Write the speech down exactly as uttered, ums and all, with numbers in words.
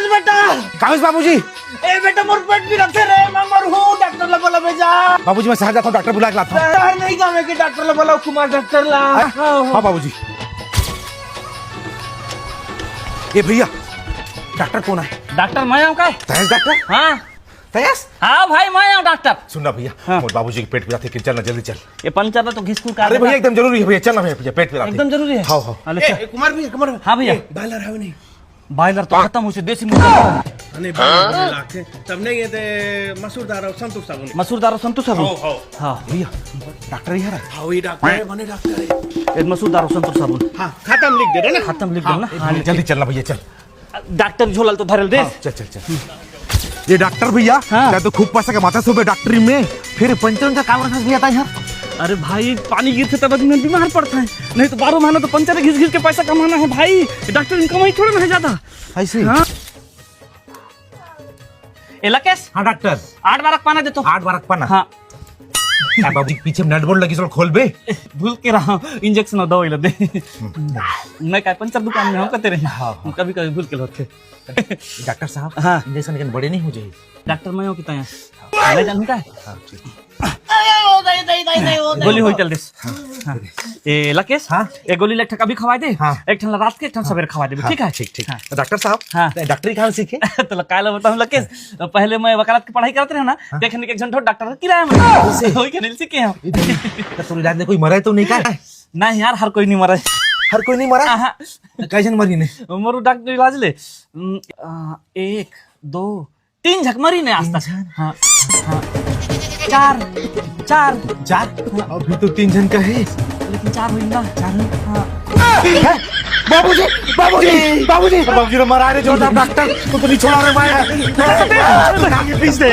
बेटा। का होइस बाबूजी? ए बेटा, मोर पेट पिराथे रे, मैं मरहूं, डॉक्टर ला बोला भेजा। बाबूजी, मैं शहर जाता हूँ, डॉक्टर बुला के लाता हूँ। शहर नहीं, गाँव के डॉक्टर ला बोला, कुमार डॉक्टर ला। हाँ? हाँ, हाँ। हाँ बाबूजी। ए भैया, डॉक्टर कौन है? डॉक्टर मैं हूँ का? तैं हस डॉक्टर? हाँ। तैं हस? हाँ भाई, मैं हूँ डॉक्टर। सुन ना भैया, हाँ। मोर बाबूजी के पेट पिराथे, चल ना जल्दी चल। ये पंचर ला तो घिसकू का अरे भैया, एकदम जरूरी है भैया, चल ना भैया, पेट पिराथे। एकदम जरूरी है। हाँ, हाँ। हाँ, ले, ए, चल। ए, कुमार भैया, कुमार भैया। हाँ भैया। ए, बॉयलर है नहीं? बॉयलर तो खत्म होइस, देसी मुर्गा। अरे बने, बने लागथे। तब नहीं ये ते मसूर दार अउ संतूर साबुन। मसूर दार अउ संतूर साबुन? हो, हो। हाँ। भैया, डॉक्टर इहाँ हे? हाँ, वही डॉक्टर है, बने डॉक्टर है। ये मसूर दार अउ संतूर साबुन। हाँ, खत्म लिख दे रहे ना? खत्म लिख दे ना? हाँ, हाँ, लिख जल्दी दे। चलना भैया, चल। डॉक्टर झोला ल तो धरे ल देस। हाँ, चल, चल, चल। ये डॉक्टर भैया, हाँ। तैं तो खूब पैसा कमाथस बे डॉक्टरी में, फिर पंचर उंचर काबर घिसथे भैया तैं हर? अरे भाई, पानी गिरथे तब आदमी बीमार पड़थे, नहीं तो बारह महीना तो पंचर घिस घिस के पैसा कमाना है भाई, डॉक्टरी में कमाई थोड़ा ना है ज्यादा। ऐसे? हाँ। ए लकेश, हाँ डॉक्टर। आठ बारह पाना दे तो। आठ बारह पाना? हाँ। का बाबू, पीछे नट बोल्ट लगिस, ओला खोलबे? भूल के रहा हूँ, इंजेक्शन अउ दवाई ला दे। मैं का पंचर दुकान में हूँ, कते रहे? हाँ, हाँ। कभी कभी भूल के होथे। डॉक्टर साहब, हाँ। इंजेक्शन के बड़े नहीं हो जाए? डॉक्टर मैं हूँ कि तैं हस? मैं जानहूँ का? हाँ, ठीक। गोली होई चल देस। हाँ। ए लकेश, हाँ। एक गोली ला एक ठन अभी खवाय दे, हाँ। एक ठन ला रात के, एक ठन हाँ। सवेरे खवाय दे, हाँ, ठीक है? ठीक, ठीक। हाँ। डॉक्टर साहब, हाँ। डॉक्टरी कहाँ सीखे? तो ला काला बताऊँ लकेश, तो पहले मैं वकालत के पढ़ाई करत रहे ना, हाँ। देखने के एक झन ठो डॉक्टर के किराया में। कैसे? वही के नहीं सीखे हम। ये तो, तो तोर इलाज में कोई मरे तो नहीं का? नहीं यार, हर कोई नहीं मरे। हर कोई नहीं मरा? हाँ। कई झन मरी ने? मोर डॉक्टर इलाज ले, उम, आ, एक, दो, तीन झक मरी ने आज तक। तीन झन? हाँ, हाँ। चार, चार। चार? हाँ। अभी तो तीन झन का है। लेकिन चार होई ना। चार होई? हाँ। बाबूजी, बाबूजी, बाबूजी, बाबूजी रे मरा रे, जोरदार डॉक्टर, तू तो नहीं छोड़ा रे भाई। नाम ये पीस दे।